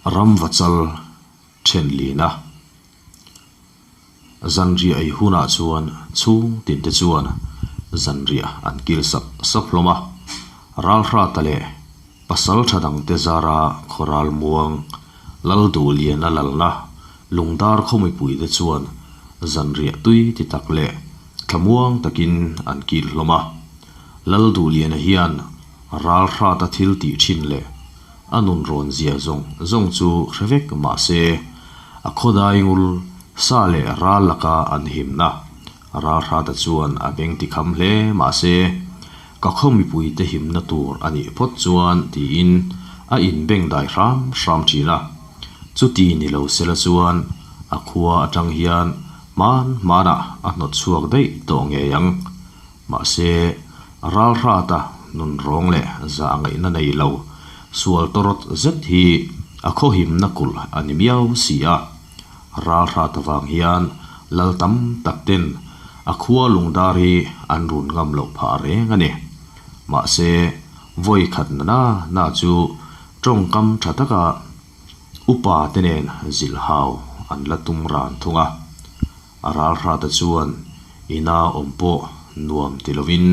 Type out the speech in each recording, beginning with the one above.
Ramvachal thenlina. Zanriah ei hunah chuan chhung tinte chuan zanriah an kil sap sap hlawm a, Ralhrata leh pasal tha dangte zara khawral muang Lalduhliana lalna lungdar khawmipuite chuan zanriah tui ti tak leh thlamuang takin an kil hlawm a. Lalduhliana hian Ralhrata thil tih thin leh A nun rawn zia zawng zawng chu hre vek mah se, a khawdai ngul sa leh ral laka an himna Ralhrata chuan a beng ti kham hle mah se, ka khaw mipuite himna tur a nih phawt chuan tiin a inbeng dai hram hram thin a. Chuti ni lo sela chuan a khua atang hian hman hmanah a hnawt chhuak daih tawh ngei ang. Mahse, ralhrata nun rawng leh zah ngaihna nei lo sual tawrawt zet hi a khawhimna kulh a ni miau si a. Ralhrat avang hian lal tam tak ten a khua lungdar hi an run ngam loh phah reng a ni. Mahse, vawi khat na na na chu tawngkam tha taka upa te nen zilh hau an la tum ran thung a. A ralhrata chuan ina awm pawh nuam ti lovin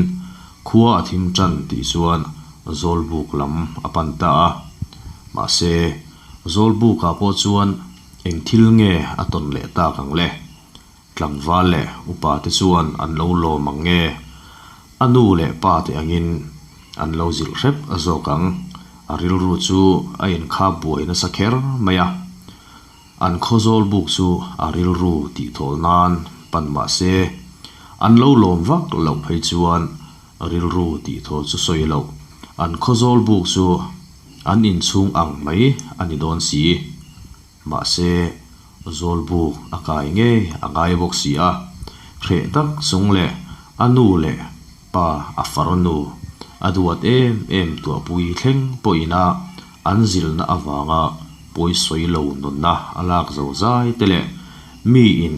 khua a thim tan tih chuan Zawlbuk lam a pan ta a. Mahse, Zawlbukah pawh chuan eng thil nge a tawn leh tak ang le? Tlangval leh upa te chuan an lo lawm ang nge? A nu leh pa te angin an lo zilh hrep zawk ang. A rilru chu a inkhap buai nasa kher mai a. An khawzawl buk chu a rilru tih thawl nan pan mah se, an lo lawm vak loh phei chuan rilru tih thawl chu sawi loh. An khawzawl buk chu an inchhung ang mai a ni dawn si. Mahse, zawl buk a kai ngei a ngai bawk si a, hreh tak chung leh a nu leh pa a farnu a duat em em tuahpui thleng pawhin a An zilhna avanga pawisawi lo nunna a lak zo zai te leh miin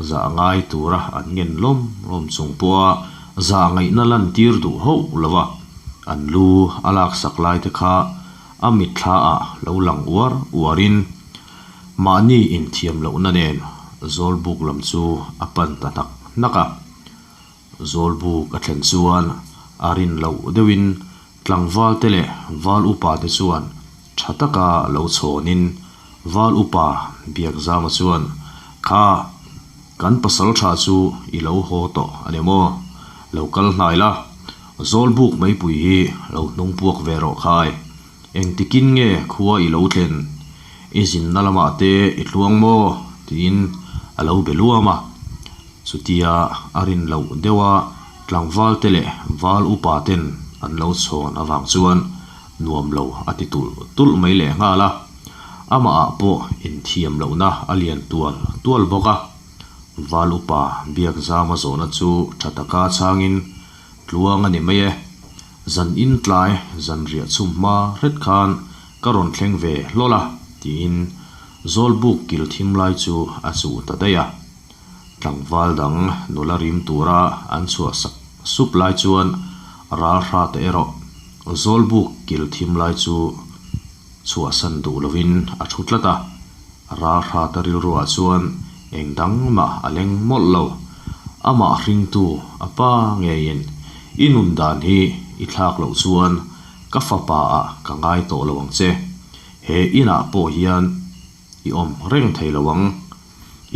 zah ngai tura an ngen lawm lawm chung pawha zah ngaihna lantir duh hauh lo va, an lu a laksak lai te kha a mitthla ah lo lang uar uarin mahni inthiam lohna nen Zawlbuk lam chu a pan ta hnak hnak a. Zawlbuk a thlen chuan a rin loh deuhin Tlangval te leh Val upa te chuan tha taka lo chhawnin Val upa Biakzama chuan, Kha, kan pasal tha chu i lo haw tawh a ni maw? Lo kal hnai la, Zawlbuk meipui hi lo hnung puak ve rawh khai. Engtikin nge khua i lo thlen? I zinna lamah te i tluang maw? tiin a lo be luam a. Chutia a rin loh deuha tlangval te leh val upa ten an lo chhawn avang chuan nuam lo a ti tulh tulh mai leh nghal a. Amah ah pawh inthiam lohna a lian tual tual bawk a. Val upa Biakzama zawhna chu tha taka chhangin tluang a ni mai e. Zan in tlai zan riah chhum hma hret khan ka rawn thleng ve hlawl a tiin Zawlbuk kil thim lai chu a chuh ta daih a. Tlangval dang nula rim tura an chhuah sak sup lai chuan ralhra te erawh Zawlbuk kil thim lai chu chhuahsan duh lovin a thu tlat a. Ralhra ta rilruah chuan eng dang mah a leng mawlh lo. Amah hringtu a pa ngeiin i nun dan hi i thlak loh chuan ka fapa ah ka ngai tawh lo ang che. He inah pawh hian i awm reng thei lo ang.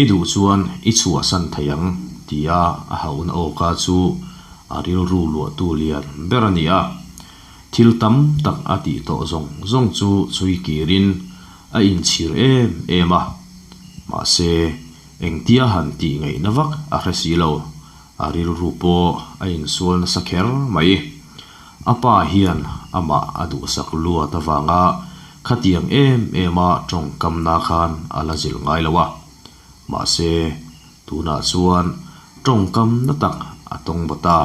I duh chuan i chhuahsan thei ang, tia a hauhna awka chu a rilru luahtu lian ber a ni a. Thil tam tak a tih tawh zawng zawng chu chhui kirin a inchhir em em a. Mahse, engtia han tih ngaihna vak a hre si lo. A rilru pawh a insual nasa kher mai. A pa hian amah a duhsak luat avanga khatiang em ema tawngkamna khan a la zilh ngai lo a. Mahse, tunah chuan tawngkamna tak a tawng bawt a.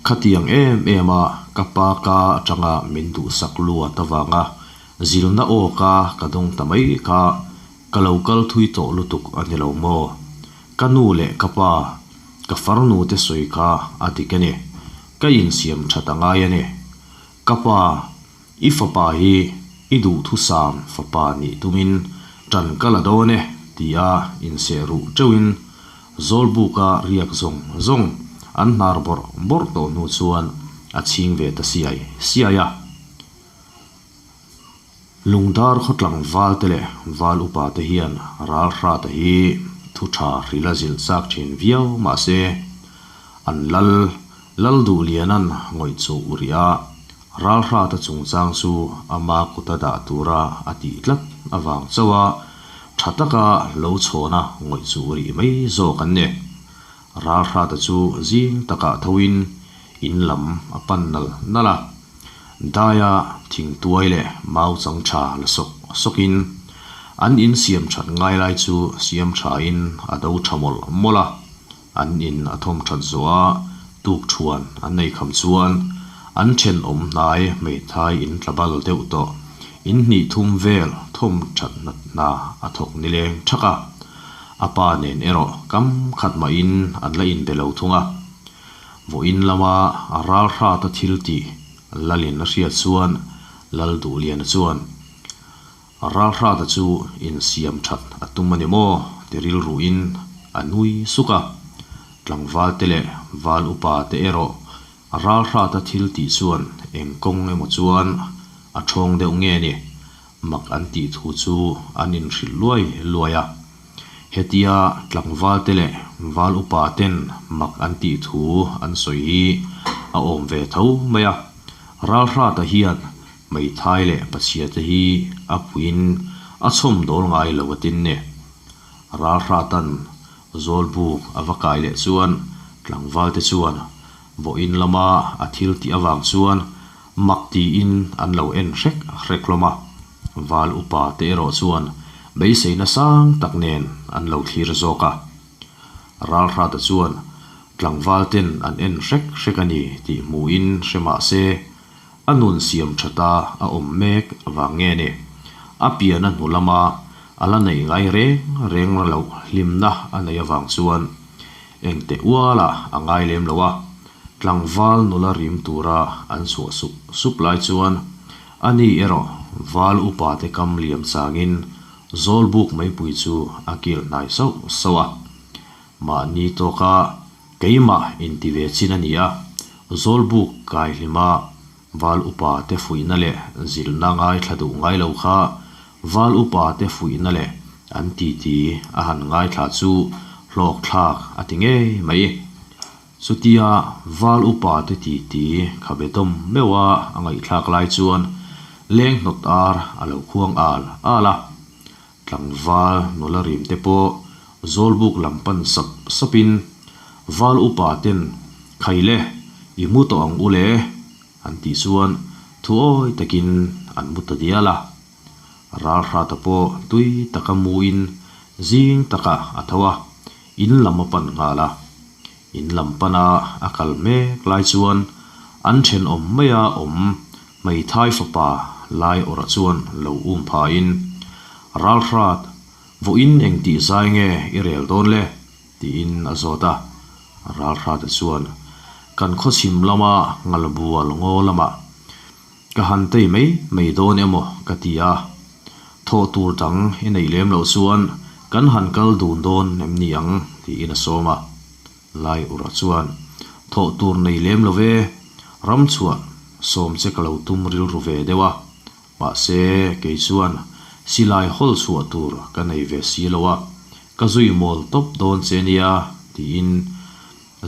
Khatiang em ema ka pa ka atanga min duhsak luat avanga zilhna awka ka dawng ta mai kha ka lo kal thui tawh lutuk a ni lo maw? Ka nu leh ka pa, ka farnu te sawi kha a dik a ni. Ka insiam that a ngai a ni. Ka pa, i fapa hi I duhthusam fapa nih tumin ṭan ka la dawn e, tia inseh ruh ṭeuhin Zawlbuka riak zawng zawng an hnar bawrh bawrh tawh hnu chuan a chhing ve ta siai siai a. Lungdar khaw tlangval te leh val upa te hian Ralhrata hi thu tha hril a zilh chak thin viau mahse an lal Lalduhlianan ngawih chu u rih a, Ralhrata chungchang chu ama kuta dah tura a tih tlat avang chauh a tha taka lo chhawna ngawih chu u rih mai zawk an ni. Ralhrata chu zing takah thoin in lam a pan nal nal a, daia thingtuai leh mau chang tha la sawk sawkin an in siam that ngai lai chu siam thain a do tha mawlh mawlh a, an in a thawm that zawh a tuk thuan an nei kham chuan an thenawm hnai hmeithai in tla bal deuh tawh in hnih thum vel thawm that nat hna a thawk nileng thak a, a pa nen erawh kam khat mahin an la inbe lo thung a. Vawiin lama ralhrata thil tih Lalin a hriat chuan Lalduhliana chuan, Ralhrata chu insiam that a tum a ni maw? ti rilruin a nui suk a. Tlangval te leh val upa te erawh ralhrata thil tih chuan eng kawng emaw chuan a thawng deuh nge ni? Mak an tih thu chu an inhrilh luai luai a. Hetia tlangval te leh val upa ten mak an tih thu an sawi hi a awm ve tho mai a. Ralhrata hian hmeithai leh pachhia te hi a puiin a chhawm dawl ngai lo a tin ni. Ralhratan Zawlbuk a va kai leh chuan tlangval te chuan vawiin lama a thil tih avang chuan Mak tiin an lo en hrek hrek hlawm a, val upa te erawh chuan beiseina sang tak nen an lo thlir zawk a. Ralhrata chuan tlangval ten an en hrek hrek a ni tih hmuhin hre mah se, a nun siam thata a awm mek vang nge ni? A piana hnu lama a la neih ngai reng reng loh hlimna a neih avang chuan engteh ualah a ngai lem lo a. Tlangval nula rim tura an chhuah sup sup lai chuan a ni erawh val upa te kam liam changin Zawlbuk meipui chu a kil hnai sauh sauh a. Mahni tawka keimah inti ve chin a ni a, Zawlbuk kai hlima val upa te fuihna leh zilhna ngaithla duh ngai lo kha val upa te fuihna leh an titi a han ngaithla chu hlawkthlak a ti ngei mai. Chutia val upa te titi khabe dawm meuh a a ngaihthlak lai chuan leng hnawt ar a lo khuang al al a. Tlangval nula rim te pawh Zawlbuk lam pan sap sap in val upa ten Khaile i mu tawh ang u le an tih chuan thuawi takin an mu ta dial a. Ralhrata pawh tui taka mu in zing takah a tho a, in lam a pan nghal a. In lam pana a kal mek lai chuan an thenawm maia awm hmeithai fapa lai awrh chuan lo um phain, Ralhrat, vawiin eng tih zai nge i rel dawn le? tiin a zawt a. Ralhrata chuan, Kan khawchhim lama ngalbual ngaw lamah Ka han tei mai mai dawn emaw ka ti a, thawh tur dang i neih lem loh chuan kan han kal dun dawn em ni ang tiin a sawm a. Lai Ura chuan, Thawh tur nei lem lo ve, ram chhuah sawm che ka lo tum rilru ve deuh a, mahse kei chuan silai hawl chhuah tur ka nei ve si lo a, ka zui mawl tawp dawn che nia tiin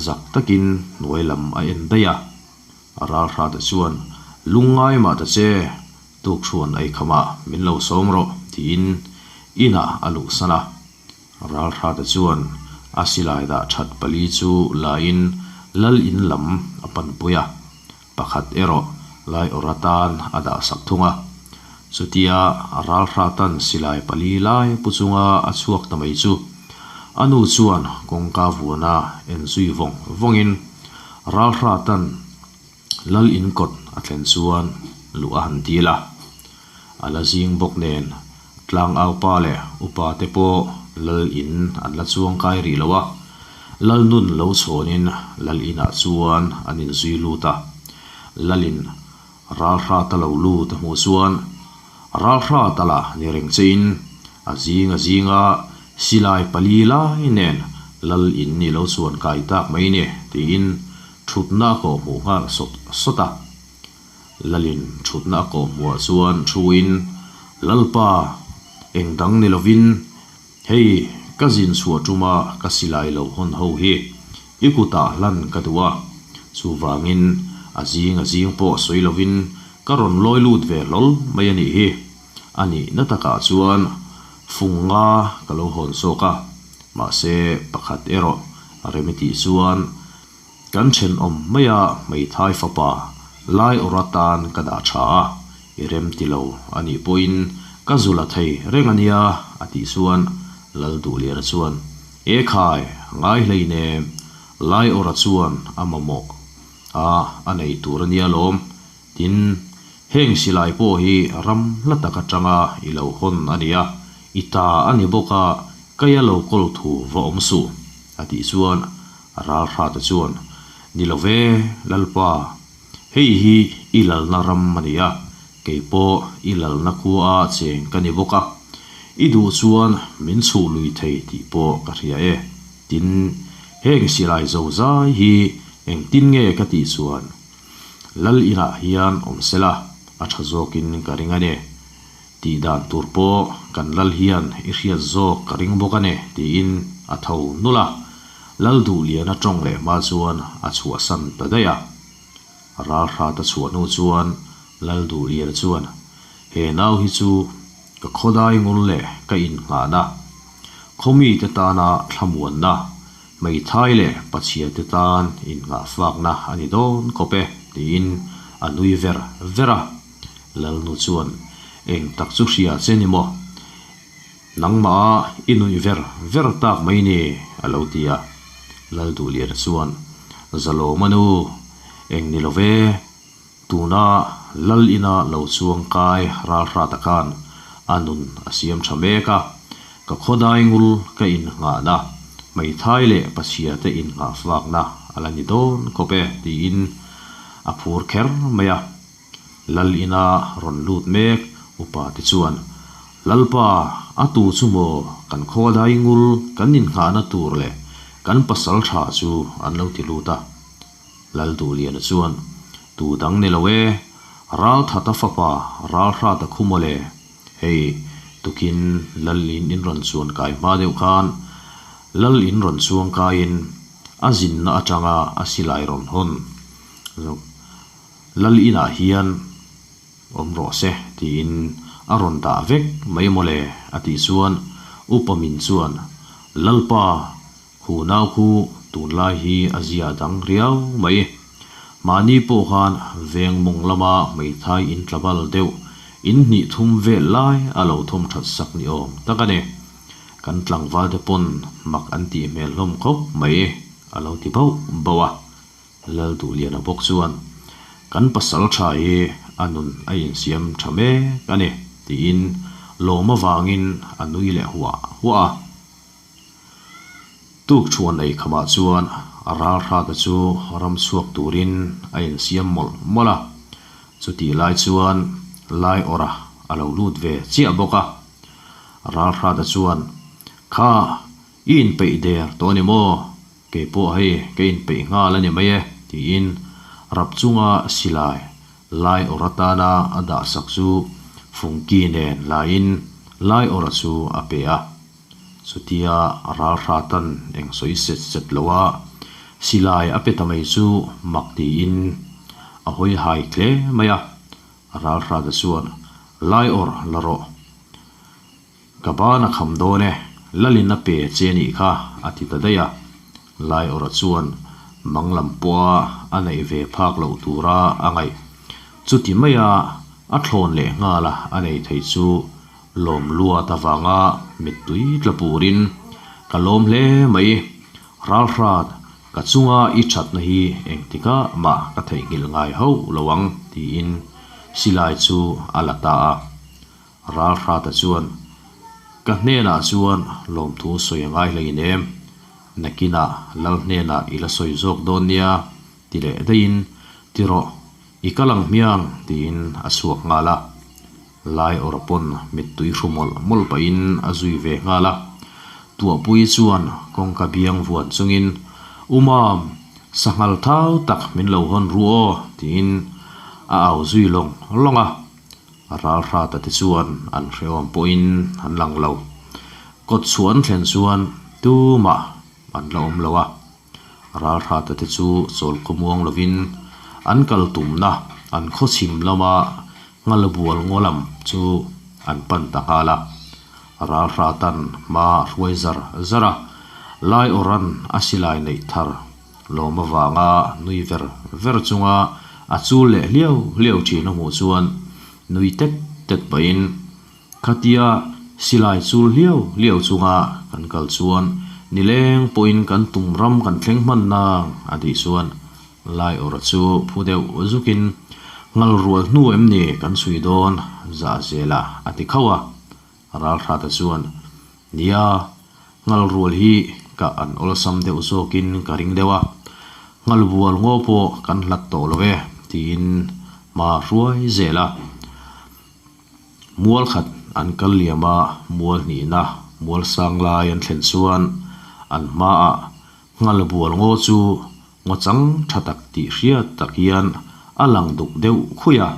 zak takin hnuai lam a en daih a. A ralhrata chuan, Lungngai mah ta che, tukhruan ei khamah min lo sawm rawh, tiin inah a luhsan a. Ralhrata chuan a silai dah that pali chu lain lal in lam a panpui a, pakhat erawh laiawr atan a dah sak thung a. Chutia Ralhratan silai pali lai pu chunga a chhuak ta mai chu a nu chuan kawngka vuana en zui vawng vawngin, Ralhratan lal in kawt a thlen chuan luh a han dil a, a la zing bawk nen tlangau pa leh upa te pawh lal in an la chuang kai rih lo a, lal nun lo chhawnin lal inah chuan an inzui lut a, lalin Ralhrata lo lut a hmuh chuan Ralhrat a la ni reng che in a zing a zinga silai pali lai nen lal in ni lo chuan kai tak mai ni tiin thutna a kawhhmuh nghal sawt sawt a. Lalin thutna a kawhhmuhah chuan thuin, Lalpa, eng dang ni lovin hei ka zin chhuah tuma ka silai lo hawn ho hi i kutah hlan ka duh a, chuvangin a zing a zing pawh sawi lovin ka rawn lawi lut ve hlawl mai a nih hi. A nihna takah chuan fung nga ka lo hawn zawk a, mahse pakhat erawh a rem i tih chuan Kan thenawm maia hmeithai fapa lai awrh atan ka dah tha a, i rem ti lo a nih pawhin ka zu la thei reng a nia a tih chuan Lalduhliana chuan E khai, ngai hleinem, lai awrha chuan a mamawh a a nei tur a nia lawm, tin heng silai pawh hi ram hla tak atanga i lo hawn a nia, i ta a ni bawk a, kaia lo kawl thu va awm suh a tih chuan Ralhrata chuan, Ni lo ve, Lalpa, hei hi i lalna ram a ni a, kei pawh i lalna khua a cheng ka ni bawk a, i duh chuan min chhuh lui thei tih pawh ka hria e. Tin, heng silai zozai hi engtin nge ka tih chuan Lal inah hian awm sela a tha zawkin ka ring a ni. Tih dan tur pawh kan lal hian i hriat zawk ka ring bawk a ni, tiin a tho nulh a. Lal Duhliana tawng leh hma chuan a chhuahsan ta daih a. Ralhrat a chhuah hnu chuan Lal Duhliana chuan, He nau hi chu ka khawdai ngul leh ka innghahna, khawmite tana thlamuanna, hmeithai leh pachhiate tan innghahfakna a ni dawn khawp e, tiin a nui ver ver a. Lalnu chuan, Eng tak chu hria che ni maw? Nangmah i nuih ver ver tak mai ni, a lo ti a. Lalduhliana chuan, Zalawma nu, eng ni lo ve, tuna Lal ina lo chuang kai ralhrata khan a nun a siam tha mek a, ka khawdai ngul ka innghahna, hmeithai leh pachhiate innghahfakna a la ni dawn khawp e, tiin a phur kher mai a. Lal ina rawn lut mek upa te chuan, Lalpa, a tu chu maw kan khawadai ngul kan inngahna tur leh kan pasal tha chu an lo ti lut a. Lal Duhliana chuan, Tu dang ni lo e, Ralthata fapa Ralhrata khu mawle, hei tukin Lal in in rawn chuan kai hma deuh khan Lal in rawn chuang kaiin a zinna atanga a silai rawn hawn zawk. Lal inah hian awm rawh se tiin a rawn dah vek mai mawle a tih chuan Upa Min chuan Lalpa khu nau khu tunlai hi a zia dang riau mai. Mahni pawh khan veng mawng lama hmeithai in tlabal deuh in hnih thum vel lai a lo thawm that sak ni awm tak a ni. Kan tlangval te pawn mak an tih hmel hlawm khawp mai a lo ti bauh bauh a. Lalduhliana bawk chuan, Kan pasal tha hi a nun a insiam tha mek a ni, tiin lawm avangin a nui leh huah huah a. Tuk thuan ei khamah chuan Ralhrata chu ram chhuak turin a insiam mawlh mawlh a. Chutih lai chuan Laiawrha a lo lut ve chiah bawk a. Ralhrata chuan, Kha, i inpeih der tawh a ni maw? Kei pawh hei ka inpeih nghal a ni mai e, tiin rap chunga silai lai awrh atana a dah sak chu Fungki nen laiin lai awrha chu a pe a. Chutia ralhratan eng sawi set set lo a silai a pe ta mai chu mak tiin a hawi hai hle mai a. Ralhrata chuan lai awrh la rawh. Ka ban a kham dawn e, Lalin a pe che nih kha, a ti ta daih a. Laiawrha chuan mang lam pawha a neih ve phak loh tura a ngaih. Chuti maia a thlawn leh nghala a nei thei chu lawm luat avanga mittui tla purin, Ka lawm hle mai, Ralhrat, ka chunga i thatna hi engtikah mah ka theihnghilh ngai hauh lo ang, tiin silai chu a la ta a. Ralhrata chuan, Ka hnenah chuan lawmthu sawi a ngai hlein em? Nakinah Lal hnenah i la sawi zawk dawn nia, ti leh daihin, Ti rawh, i kal ang hmiang, tiin a chhuak nghal a. Lai awrh pawn mittui hru mawlh mawlh pahin a zui ve nghal a. Tuahpuii chuan kawngka biang vuan chungin, U Mam, sanghal thau tak min lo hawn ru aw, tiin a au zui lawng lawng a. Ralhrata te chuan an hrehawm pawhin an lang lo. Kawt chhuah an thlen chuan tumah an la awm lo a. Ralhrata te chu chawl khawmuang lovin an kal tumna an khawchhim lama Nghalbual ngaw lam chu an pan ta nghal a. Ralhratan hma a hruai zar zar a, Laiawrhan a silai neih thar lawm avanga nui ver ver chunga a chul leh hliau hliau thin a hmuh chuan nui tet tet pahin Khatia silai chul hliau hliau chunga kan kal chuan nileng pawhin kan tum ram kan thleng hman nang a tih chuan Laiawrha chu phu deuh zukin ngal rual hnu em ni kan chhui dawn zah zela a ti khauh a. Ralhrata chuan Nia, ngal rual hi ka an awlsam deuh zawkin ka ring deuh a, ngal bual ngaw pawh kan hlat tawh lo e tiin hma hruai zel a. Mual khat an kal liam a, mual hnihna mual sang lai an thlen chuan an hmaah ngal bual ngaw chu ngaw chang tha tak tih hriat tak hian a lang duk deuh khui a.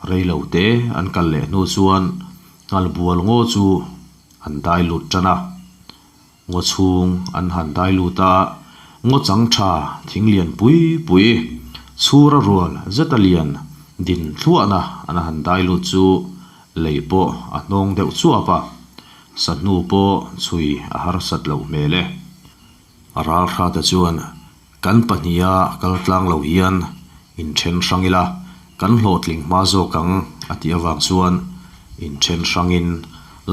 Rei lo te an kal leh hnu chuan ngal bual ngaw chu an dai lut tan a. Ngaw chhung an han dai lut a, ngaw chang tha thing lian pui pui chhura rual zeta lian din thluahna an han dai lut chu lei pawh a hnawng deuh chuap a, sahnu pawh chhui a harsat loh hmel e. Ralhrata chuan kan pahniha kal tlang lo hian inthen hrang ila, kan hlawhtling hma zawk ang a tih avang chuan inthen hrangin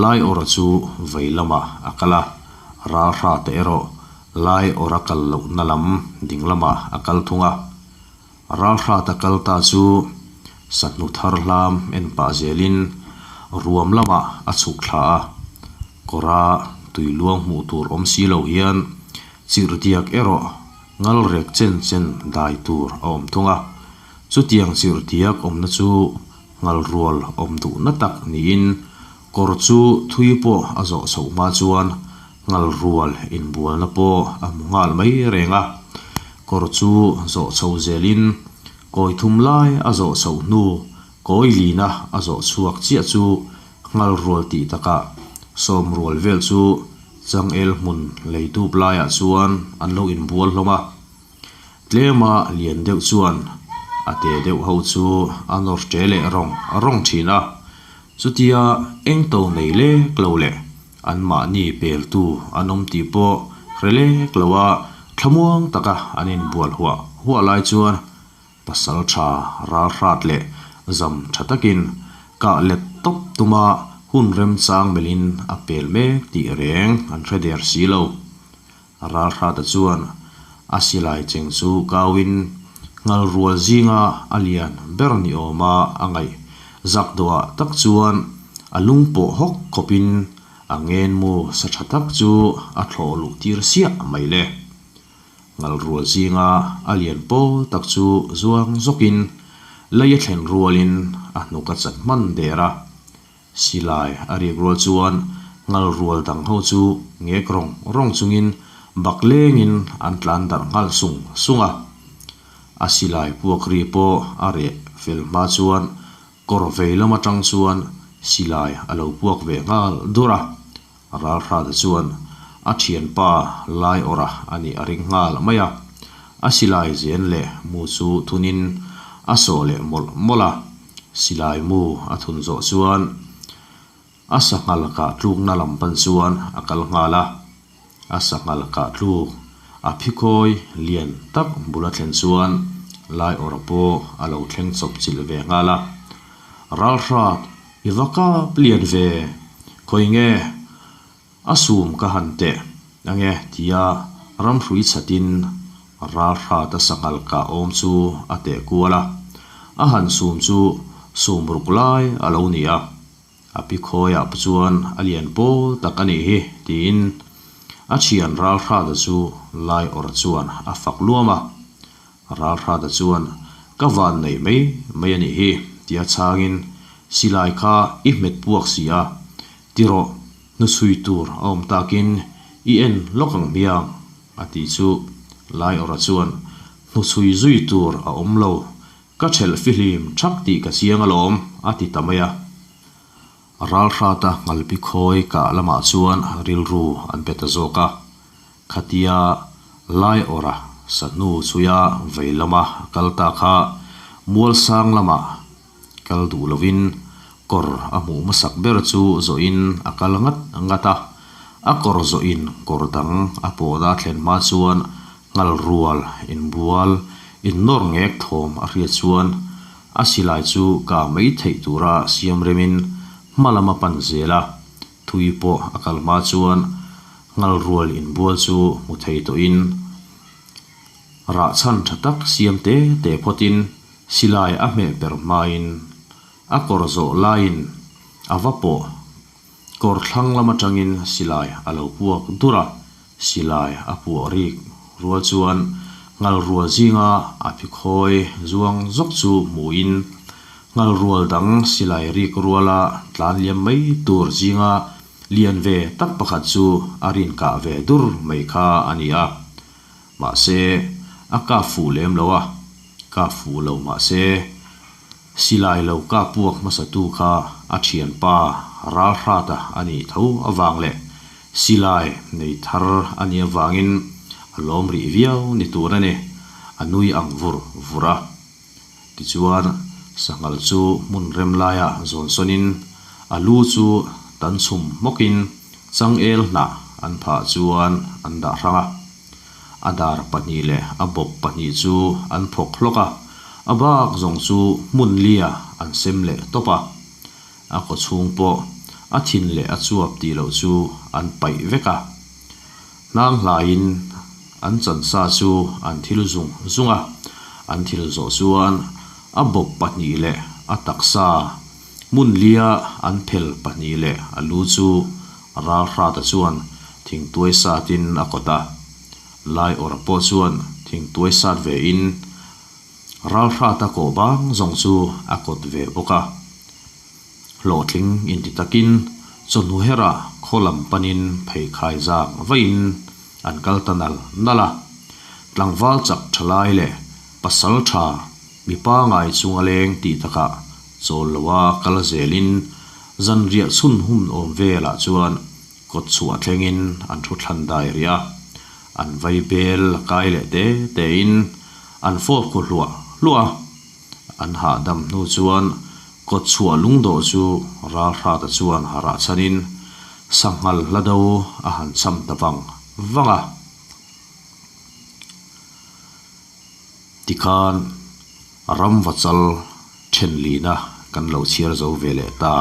Laiawra chu vei lamah a kal a, Ralhrata erawh Laiawra kal lohna lam ding lamah a kal thung a. Ralhrata kal ta chu sahnu thar hlam en pah zelin ruam lamah a chhuk thla a, kawra tui luang hmuh tur awm si lo hian chirhdiak erawh ngal rek chen chen dai tur a awm thung a. Chutiang chirhdiak awmna chu ngal rual awm duhna tak niin kawr chu thui pawh a zawh chhoh hma chuan Ngal rual inbualna pawh a hmu nghal mai reng a, kawr chu zawh chho zelin kawi thum lai a zawh chhoh hnu kawi lina a zawh chhuak chiah chu ngal rual tih takah sawm rual vel chu changel hmun lei dup laiah chuan an lo inbual hlawm a. Tlema lian deuh chuan a te deuh ho chu a nawr ṭe leh rawng rawng ṭhin a, chutia eng to nei lek lo leh Anmahni peltu an awm tih pawh hre lek lo a, thlamuang taka an inbual huah huah lai chuan pasal tha ralhrat leh zam tha takin kah let tawp tuma hun remchang melhin a pel mek tih reng an hre der si lo. Ralhrata chuan a silai cheng chu kauin ngal rual zinga a lian ber ni awma a ngaih zak dawhah tak chuan a lung pawh hawk khawpin a ngenmu sa tha tak chu a thlawh luh tir siah mai le. Ngal rual zinga a lian pawl tak chu zuang zawkin lei a thlen rualin a hnuk a chat hman der a. Silai a riak rual chuan ngal rual dang ho chu ngek rawng rawng chungin bak lengin an tlan darh nghal sung sung a. A silai puak ri pawh a reh fel hma chuan kawr vei lam atang chuan silai a lo puak ve nghal dur a. Ralhrata chuan a thianpa Laiawrha a nih a ring nghal mai a. A silai zen leh mu chu thunin a sawh leh mawlh mawlh a. Silai mu a thun zawh chuan a sanghal kah tlukna lam pan chuan a kal nghal a. A sanghal kah tluk a phikhawi lian tak bul a thlen chuan Laiawrha pawh a lo thleng chawp chilh ve nghal a. Ralhrat I va kap lian ve, khawi nge a sum ka han teh ange tia ramhrui chhatin ralhrat a sanghal kah awm chu a teh kual a, a han sum chu sum ruk lai a lo ni a, a pi khawiah chuan a lian pawl tak a nih hi tiin a thian ralhrata chu lai awrh chuan a fak luam a. Ralhrata chuan, Ka van nei mai mai a nih hi, tia chhangin Silai kha i hmet puak si a, ti rawh, hnuchhui tur a awm takin i en lawk ang hmiang, a ti chu Laiawrha chuan hnuchhui zui tur a awm lo, ka ṭhelh fihlim ṭhak tih ka chiang alawm, a ti ta mai a. Ralhrata Nghalpi khawi kah lamah chuan rilru an pe ta zawk a, khatia Laiawrha sahnu chhuia vei lama kal ta kha Mualsang lamah kal duh lovin kawr a hmuh hmasak ber chu zawhin a kal ngat ngat a, a kawr zawhin kawr dang a pawhna thlen hma chuan nghal rual inbual innawr ngek thawm a hriat chuan a silai chu kah mai theih tura siam remin hma lam a pan zel a, thui pawh a kal hma chuan nghal rual inbual chu hmu thei tawhin rah chhan tha tak siam te te phawtin Silai a hmeh per hmain a kawr zawh laiin a va pawh. Kawr thlang lam atangin silai a lo puak dur a, silai a puah rik rual chuan ngalrual zinga a phikhawi zuang zawk chu hmuhin ngalrual dang silai rik ruala tlan liam mai tur zinga lian ve tak pakhat chu a rinkah ve dur mai kha a ni a. Mahse, a kap fuh lem lo a, kap fuh lo mahse, silai lo kap puak hmasatu kha a thianpa Ralhrata a nih tho avang leh silai nei thar a nih avangin a lawm rih viau ni tur a ni, a nui ang vur vur a. Tichuan, sanghal chu hmun rem laiah zawn sawnin a lu chu tan chhum hmawkin changel hnah an phah chuan an dah hrang a. A dar pahnih leh a bawp pahnih chu an phawk hlawk a, a bak zawng chu hmun lia an sem leh tawp a. A kaw chhung pawh a thin leh a chuap tih loh chu an paih vek a. Hnang hlaiin an chansa chu an thil zung zung a, an thil zawh chuan a bawp pahnih leh a taksa hmun lia an phel pahnih leh a lu chu Ralhrata chuan thingtuai satin a kawt a. Laiawrha pawh chuan thingtuai sat vein Ralhrata kawh bang zawng chu a kawt ve bawk a. Hlawhtling inti takin chawhnu herah khaw lam panin pheikhai zak vaiin an kal ta nal nal a. Tlangval chak tha lai leh pasal tha mipa ngai chunga leng tih takah chawl loa kal zelin zanriah chhun hun awm velah chuan kawt chhuah thlengin an thu thlan dai rih a. An vai bel la kai leh te tein an fawp khu hluah hluah a. An hahdam hnu chuan kawtchhuah lungdawh chu Ralhrata chuan harah chhanin sanghal hla do a han cham ta vang vang a. Tikhan ramvachal thenlina kan lo chhiar zo ve leh ta